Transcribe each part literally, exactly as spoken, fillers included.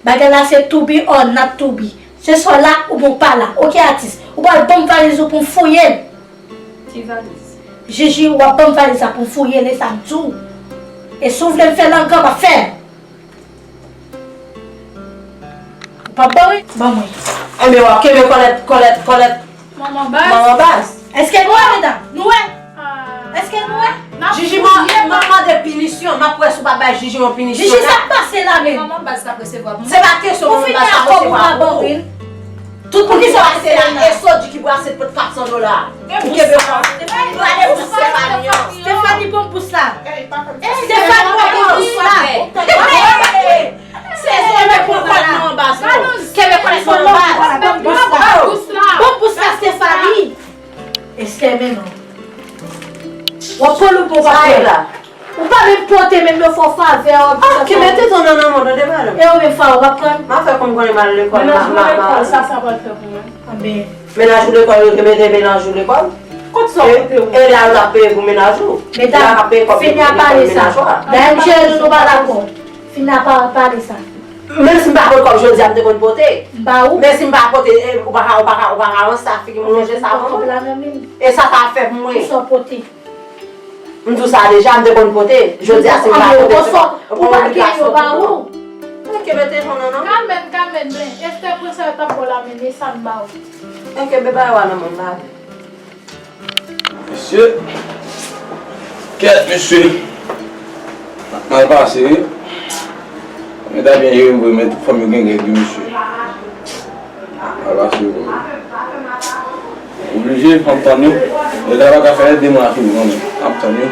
Bagay la se to be or not to be. Se swa w la oubyen w pa la. Oke, atis. Ou pral ban m valiz ou pou m fouye l. Ki valiz? Jiji, w ap ban m valiz la pou m fouye l, e sa m di w. E si w vle m fè langan, m ap fè l. Ou p ap ban, wi? Ban mwen. Enben, w ap kenbe kòlèt, kòlèt, kòlèt. Manman baz. Manman baz. Èske nou wè, medam? Nou wè? Èske nou wè? Jiji, m ap mande pinisyon. M ap wè si w pa bay Jiji yon pinisyon. Jiji, sa k pase la menm? Manman baz k ap resevwa pou mwen. Se pa kesyon manman baz k ap resevwa pou ou. Tout moun ki brase la, e Sodi ki brase pot kat san dola. Ou kenbe kò. Ou prale pou Stefani an. Stefani, ban m pous la. Stefani, ban m pous la. Se zole pou kòd manman baz, non. Kenbe kòlèt manman baz. Ban m pous la. Ban m pous la, Stefani. Estè, men non. W ap pran lout mwen pa fè la. Ou pa menm pote menm yo fè w favè w ap di sa. Ki mete ton nan nan mwen, tande, madanm. E ou menm fè w ap pran. M ap fè kòm konnen m al lekòl. Mennaj mwen lekòl, sa sa pral fè pou mwen? Anben. Mennaj ou lekòl, yo te mete mennaj ou lekòl. Kot sa w pote ou? E la yo t ap peye pou mennaj ou. Medam, fini ap pale sa. Dayè m jere nou, nou pa dakò. Fini ap pale sa. Menm si m pa pote kòb jodi a, m te konn pote. M ba ou. Men si m pa pote, ou pa ka, ou pa ka, ou pa ka ranse sa figi m lonje sa pou mwen. E sa pa fè pou mwen. Pou sa w pote. M di w sa deja, m te konn pote. Jodi a, si m pa pote, se pa yon obligasyon pou mwen. Ou pa gen yo ba ou. Enke mete yon nan, non. Kanmenm, kanmenm, men. Estè pran sa yo t ap ba w la, men, men sa m ba ou. Enke bebe a yo a nan men m la. Mesye. Kèt, mesye. Mal pase, wi. Men ta byen jere vre, men tout fanm yo gen règ, wi, mesye. Al pase yo. Oblije, m ap tann yo. Leta pa ka fè de mwa fini kanmenm. M ap tann yo.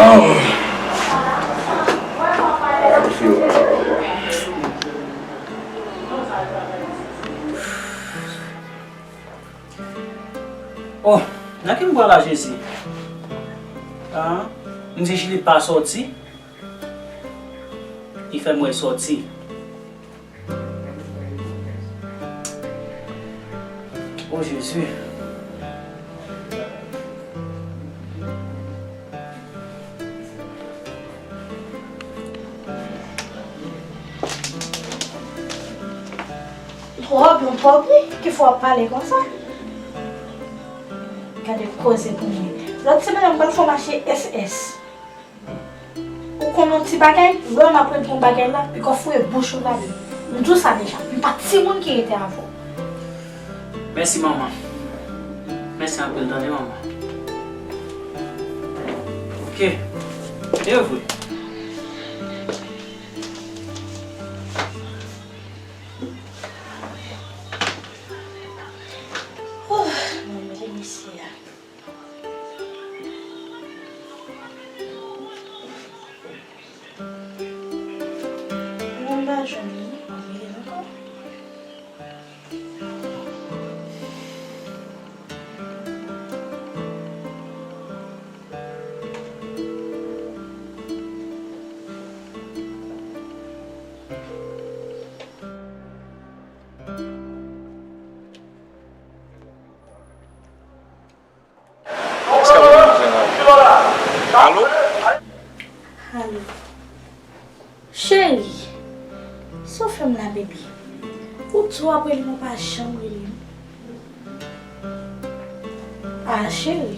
Ah. Oh, nan ki m pral la, Jezi? Ah, m di Jilip pa sòti. Li fè m wè sòti. Oh, Jezi. Twò byen, twò byen. Ki fè w ap pale konsa? Gade koze pou mwen. Lòt semèn, m pral fè w mache S S. Ou konn yon ti bagay? Lè w ap regle yon bagay la, piga w foure bouch ou ladan. M di w sa deja. M pa timoun ki rete avè w. Mèsi, manman. Mèsi anpil, tande, manman. Ok. E vre. Oh, mwen mete mesye a. Mwen pa jwenn li, mwen rele l ankò. Alo? Alo. Cheri, sa w fè m la, baby? Ou di w ap rele m, ou pa janm rele m. Ah, cheri.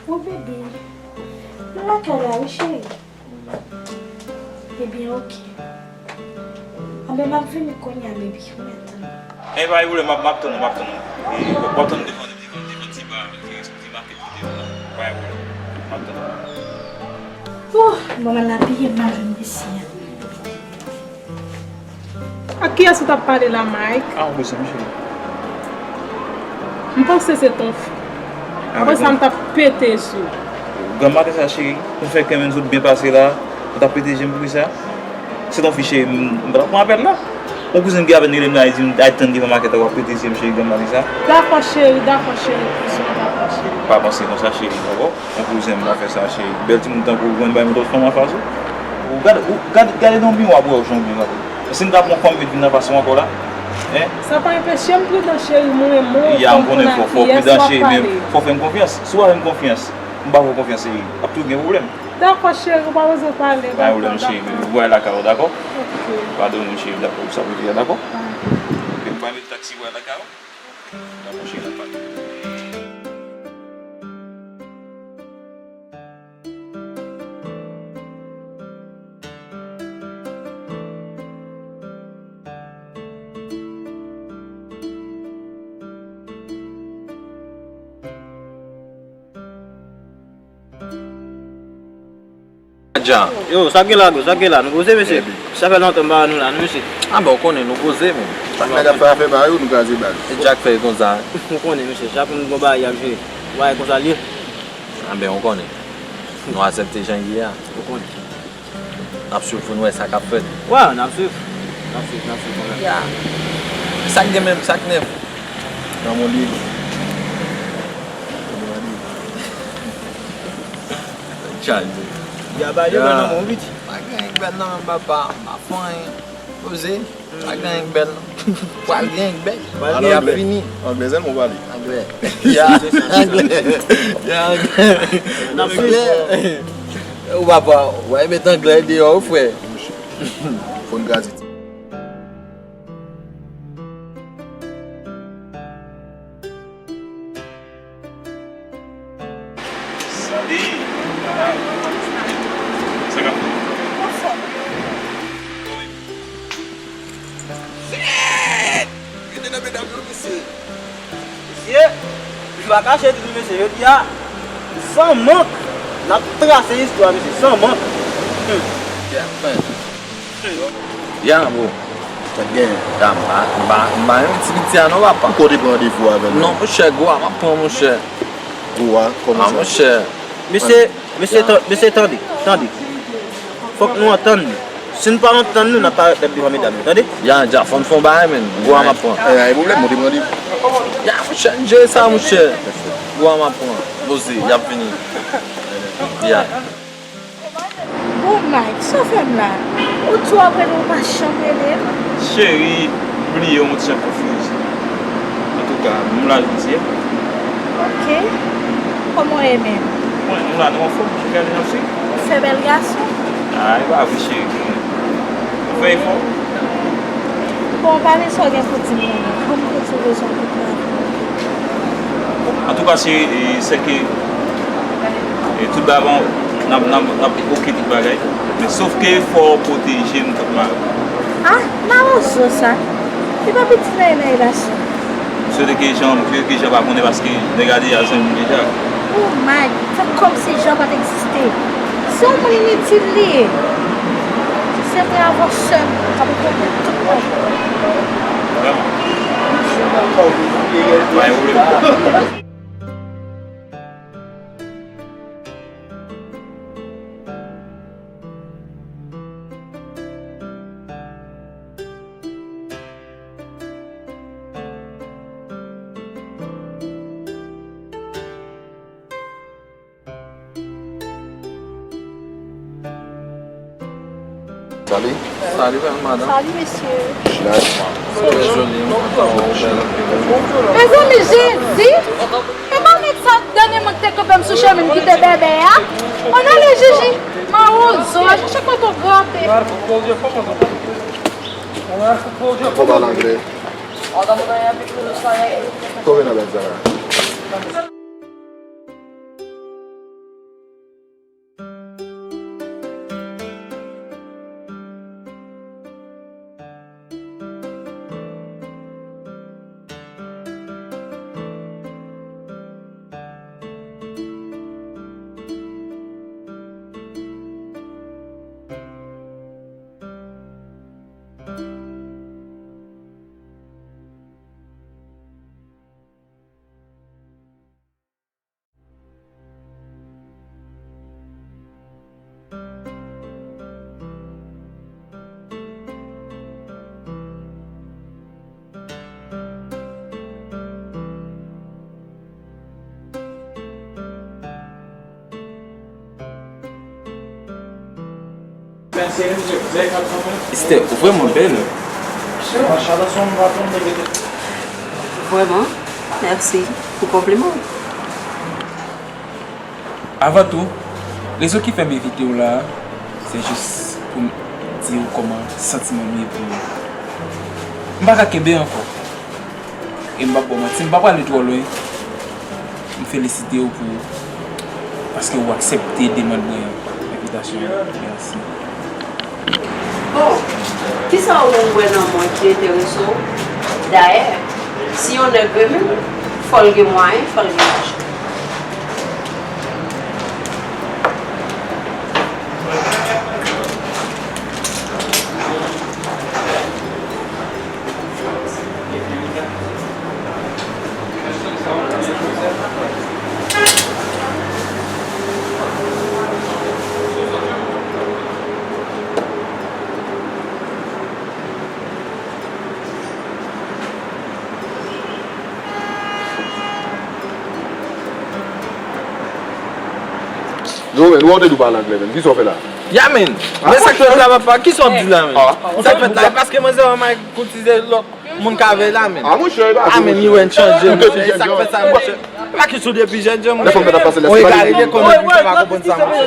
Wi, baby. M lakay la, wi, cheri. Ebyen, ok. Anben, m ap vini kounye a, baby. Ou mèt tann. Enben, pa gen pwoblèm, m ap, m ap tann ou, m ap tann ou. E, w ap tann devan, devan, devan ti ba, ki, ki make tout devan la. Pa gen pwoblèm. M ap tann ou. Oh, m ap al abiye, m al jwenn mesye a. Ak kiyès ou t ap pale la, Mike? Ah, yon kouzin m, cheri. M panse se ton fi. Apre sa, m t ap pete sou ou. Granm maten sa, cheri, nou fè kenmenn sot byen pase la, ou t ap pete je m poukisa? Se ton fi, cheri, m, m pa t ap pran apèl la. Yon kouzin m gen apèn rele m la, li di m, "Al tann devan makèt la, w ap pete je m, cheri, granm maten sa." Dakò, cheri, dakò, cheri, kouzin, dakò, cheri. Pa panse konsa, cheri, dakò? Yon kouzin m pa fè sa, cheri. Bèl timoun tankou w, jwenn bay yon lòt fanm anfas ou. Ou gade, ou gade, gade nan miwa pou w wè jan w byen gade. Si m ta pran fanm ki t vin nan fason ankò la, hein? Sa pa enpeche m pridan, cheri, mwen renmen w. Ya, m konnen fò, fò w pridan, cheri, men fò w fè m konfyans. Si w pa fè m konfyans, m pa fè w konfyans, cheri. Ap toujou gen pwoblèm. Dakò, cheri, ou pa bezwen pale. Pa gen pwoblèm, cheri. Ou ale lakay ou, dakò? Ok. Padone m, cheri, dakò, pou sa pou di a, dakò? Ok, m pa met taksi, ou ale lakay ou. Dakò, cheri, n ap pale. Dja. Yo, sa k gen la, bro? Sa k gen la? Nou poze, mesye? Sa fè lontan m pa wè nou la, non, mesye. A, ben, ou konnen, nou poze, men. Sa k nèg ap fè afè pa yo, nou kraze bal. E Dja k fè konsa. Ou konnen, mesye, chak moun gon bagay y ap jere. Ou pa wè konsa l ye? A, ben, ou konnen. Nou aksepte jan l ye a. Ou konnen. N ap swiv pou n wè sa k ap fèt. Wè, n ap swiv. N ap swiv, n ap swiv kanmenm. Ya. Sa k gen menm, sa k nèf? Nan mond li. Tchal, bro. Ya ba yo nan mond, wi. Pa gen anyen k bèl nan menm, papa. M pa fè anyen. Poze. Pa gen anyen k bèl, non. Pral gen anyen k bèl. Pral gen anyen k bèl. Anglè, sèlman w pale. Anglè. Ya. Anglè. Ya, anglè. N ap swiv. Anglè. Ou papa, w a met anglè deyò, wi, frè. Fò n kraze. Salut! Sa k ap fèt? Shit! Rete nan medam yo, mesye. Mesye, m pa kache di nou, mesye, jodi a, san mank, n ap trase istwa, mesye, san mank. Hmm. Yeah, man. Ya, bro. Sa k genyen? Ya, m pa, m pa, m pa renmen ti piti a non, papa. Ou kote pran randevou avè l? Non, monchè, gwo a m ap pran, monchè. Gwo a? Kòman sa? Ah, monchè. Mesye, mesye, tan-, mesye, tande, tande. Fòk nou antann nou. Si n pa antann nou, n ap parèt nèt devan medam yo, tande? Ya, dja, fò n fè yon bagay, men. Gwo a m ap pran. Eh, pa gen pwoblèm, monte pran randevou. Ya, monchè, n jere sa, monchè. Gwo a m ap pran. Poze, y ap vini. Ya. Bon, Mike, sa w fè m la? Ou di w ap rele, ou pa janm rele m? Cheri, m bliye w, m ti jan konfize. Antouka, m la jodi a. Ok. Kòman w ye menm? Mwen, m la, nou anfòm, m gade n ap swiv. Ou fè bèl gason. Ah, e pa vre, cheri. Ou fè efò. Bon, pale sa w gen pou di m nan, non. Ban m kote w bezwen pou travay. Antouka, cheri, e, sè ke, e, tout bagay, n ap, n ap, n ap oke tout bagay. Men sof ke fò w pwoteje m kont malè. Ah, mawozo sa. Li pa pitit nan relasyon. M swete ke Jan, ke, ke Jan pa konnen paske nèg la deja zanmi m deja. Oh my, fè kòmsi Jan pa t egziste. Se yon moun initil li ye. Se mwen avè w sèl k ap konprann tout moun. Vrèman. Pa gen pwoblèm. Salut. Salut, bèl madanm. Salut, mesye. Trè joli, m kontan wè w, bèl anpil. Mezanmi, Jezi! E pa nèg sa dènyèman ki te kanpe m sou chemen m kite bèbè a? Ann ale, Jiji! Mawozo, al chèche kote w grape. Fò pale anglè. Kòman nan bèl zara? Esther, ou vrèman bèl. Vrèman, mèsi pou konpliman w. Avan tou, rezon ki fè m envite w la a, se jis pou m di w kòman santiman m ye pou ou. M pa ka kenbe ankò. E m p ap ba w manti, m pa prale twò lwen. M felisite w pou, paske w aksepte demann mwen an, envitasyon an. Mèsi. Bon, kisa ou wè nan mwen ki enterese w? Dayè, si yon nèg renmen m, fò l gen mwayen, fò l gen lajan. Yo, men, ou te di w pale anglè, men. Kisa w fè la? Ya, men. Men sa k fèt la, papa? Kisa w ap di la, men? Sa k fèt la? Paske manzè an may koutize lòt moun ka veye la, men. A, monchè, e pa vre, monchè. A, men, li wè n chanje, monchè. E sa k fè sa, monchè? E pa kesyon de pi jèn, monchè. Lè fanm nan t ap pase lè. On egare de kòman pou fè pa konprann sa, monchè.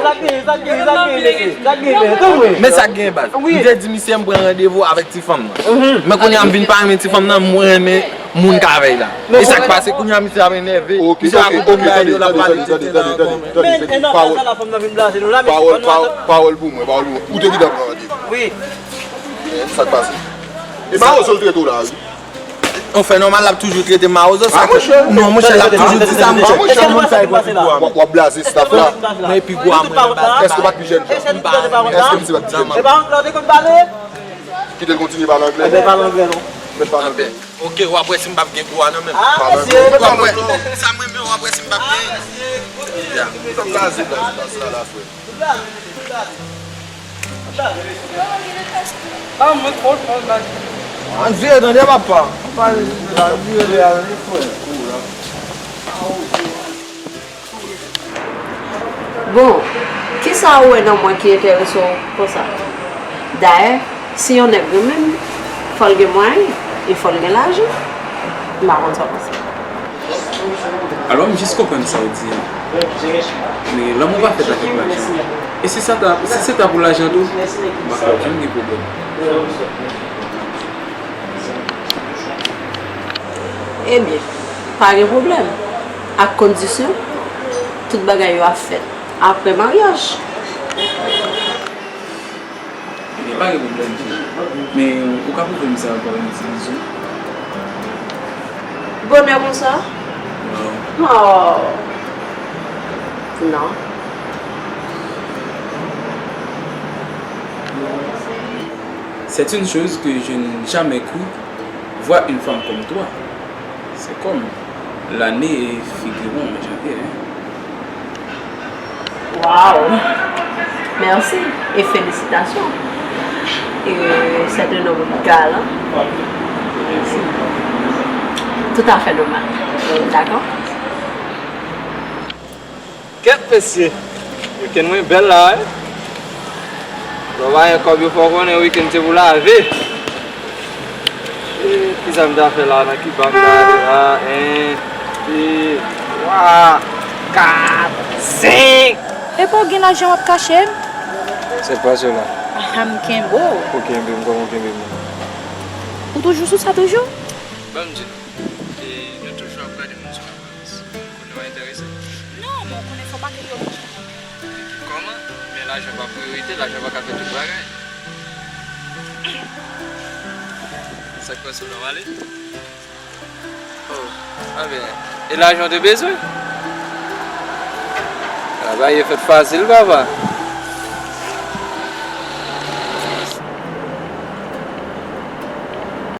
Men sa k gen, baz. M te di misye m pran randevou avèk ti fanm nan. Men kounye a m vin pa renmen ti fanm nan, mwen renmen moun k avè l la. E sa k pase, kounye a misye ap enève. Misye pa konprann bagay yo, l ap pale tenten nan kò, men. Pawòl, pawòl pou mwen, pawòl pou mwen. Ou te gentan pran randevou. Wi. Men sa k pase. E mawozo l trete w la, wi. Yon fè nòmal, l ap toujou trete m mawozo, sa. Non, monchè, l ap toujou di sa, monchè. Èske nou pa sa ki pase la? W ap blaze staff la. Mwen pi gwo a mwen nan baz. Èske w pa t pi jèn jan? Èske misye pa t pi jèn jan? Kite l kontinye pale anglè. Ebyen, pale anglè, non. Mèt pale anglè. Ok, w ap wè si m p ap gen gwo a nan men m. W ap wè. Sa m renmen, w ap wè si m p ap gen. Ya. Blaze, blaze, blaze la, la, frè. An vire tande, papa. An vire de a, wi, frè. Bon, kisa ou wè nan mwen ki enterese w konsa? Dayè, si yon nèg renmen m, fò l gen mwayen e fò l gen lajan. M pa konn sa w panse. Alò, m jis konprann sa w di a. Men lanmou pa fèt avèk lajan. E si sa ta, si se ta pou lajan tou, m pa kwè w janm gen pwoblèm. Ebyen, pa gen pwoblèm. Ak kondisyon, tout bagay yo ap fèt apre maryaj. Ebyen, pa gen pwoblèm, fi. Men, ou ka pwouve m sa pa yon ti bizou? Bonè konsa? Non. Oh. Non. C'est une chose que je n'ai jamais cru voir une femme comme toi. C'est comme l'année figurant en janvier, hein. Wow! Merci et félicitations. Et c'est un homme galant. Tout à fait normal. D'accord? Kèt mesye! Wikenn mwen bèl la, wi. Lè w pa gen kòb yo fè w konnen wikenn se pou lave. E, kisa m ta fè la, nan ki bak m ta ale la, en, de, twa, kat, senk. Epa w gen lajan w ap kache m? C'est pas cela. Ah, m kenbe w. Ou kenbe m kòman w kenbe m nan? Ou toujou sou sa toujou? Ban m di nou, e, nou toujou ap gade moun sou aparans. Kounye w enterese? Non, men w konnen fò pa gen yo. Kòman? Men lajan pa priyorite, lajan pa ka fè tout bagay. Sa k pase w la w ale? Oh, anben, e lajan w te bezwen? Travay yo fèt fasil, papa.